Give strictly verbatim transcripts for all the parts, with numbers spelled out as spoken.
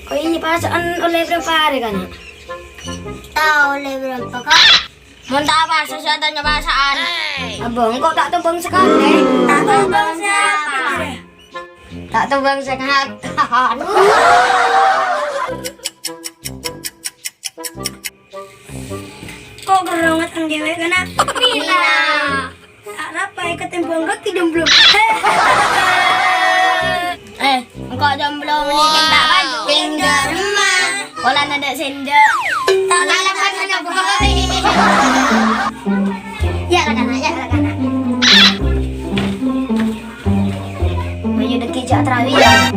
Oh iyâ, pasa'an ollè bârâmpa arè, Kana'? Ta' ollè bârâmpa, Ka'. Mon ta' pasa, sè atanya pasa'an. Abâ, engko' ta' tobâng sakalè. Ta' tobâng sapa? Ta' tobâng sè ngakon. Ko' kerronget ang dewek, Kana'? Mina. Ta' rapa èkatèmbhâng kakè jomblo. Eh, engko' jomblo mènèng ta' bâjâ. Pèngghâr emma. Polana dâ' sèndhâ. Ta' lalapan ana boy. Yâ la, Kana', yâ la, Kana'. Mayu dâgghi' jhâ' tarawi, yâ.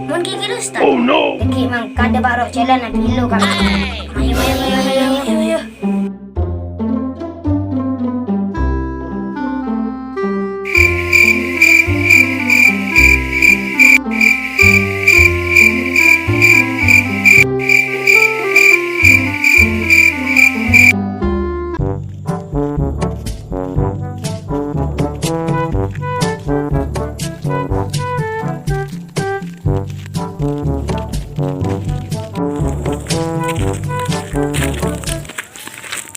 Mon ghi' ghi' dusta. Oh, no. Dâgghi' mangkat dâ' bâro' jhâlân abilu, Kana'. Mayu, mayu, mayu, mayu, mayu, mayu.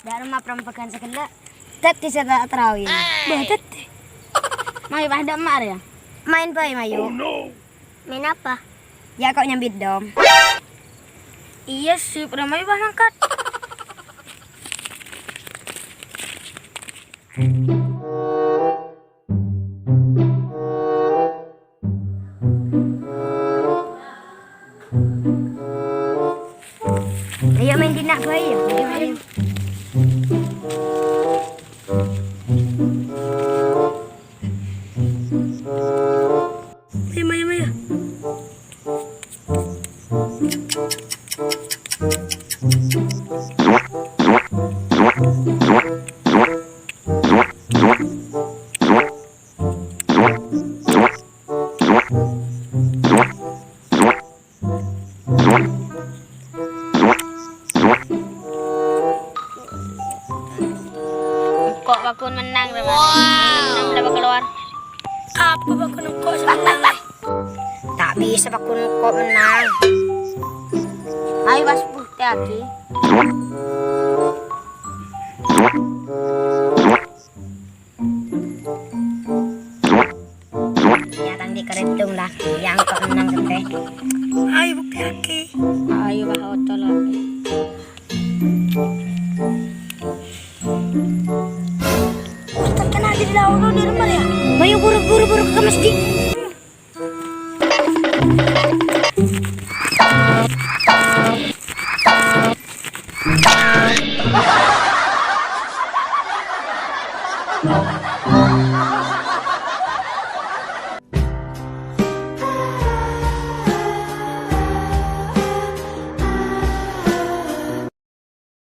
Dâ' remma perempèyan saghellâ'. Dâddhi sè ta' tarawi. Bâh, dâddhi. Mayu, pas dâ' emma' rèya. Maèn bhâi, Mayu. Oh, no. Maèn apa? Yâ, ko' nyambit dom. Iyâ, sip, rè, mayu, pas mangkat. Ayo maèn dinna' bhâi, yâ. Ayo, ayo. Ayo, ayo, ayo. Engko' paggun mennang, rè, Mas. Mennang, rè, keluar. Apa paggun engko' sè mennang, rè? Ta' bisa paggun engko' mennang. Ayo, pas buktèyaghi. Iyâ, tang di' kerèdung la, iyâ engko' mennang sèttè. Ayo, buktèyaghi. Ayo, wah, oco la. Ustaz, kan ada di lawan lo di rumah ya? Ayo, buru, buru, buru ke masjid.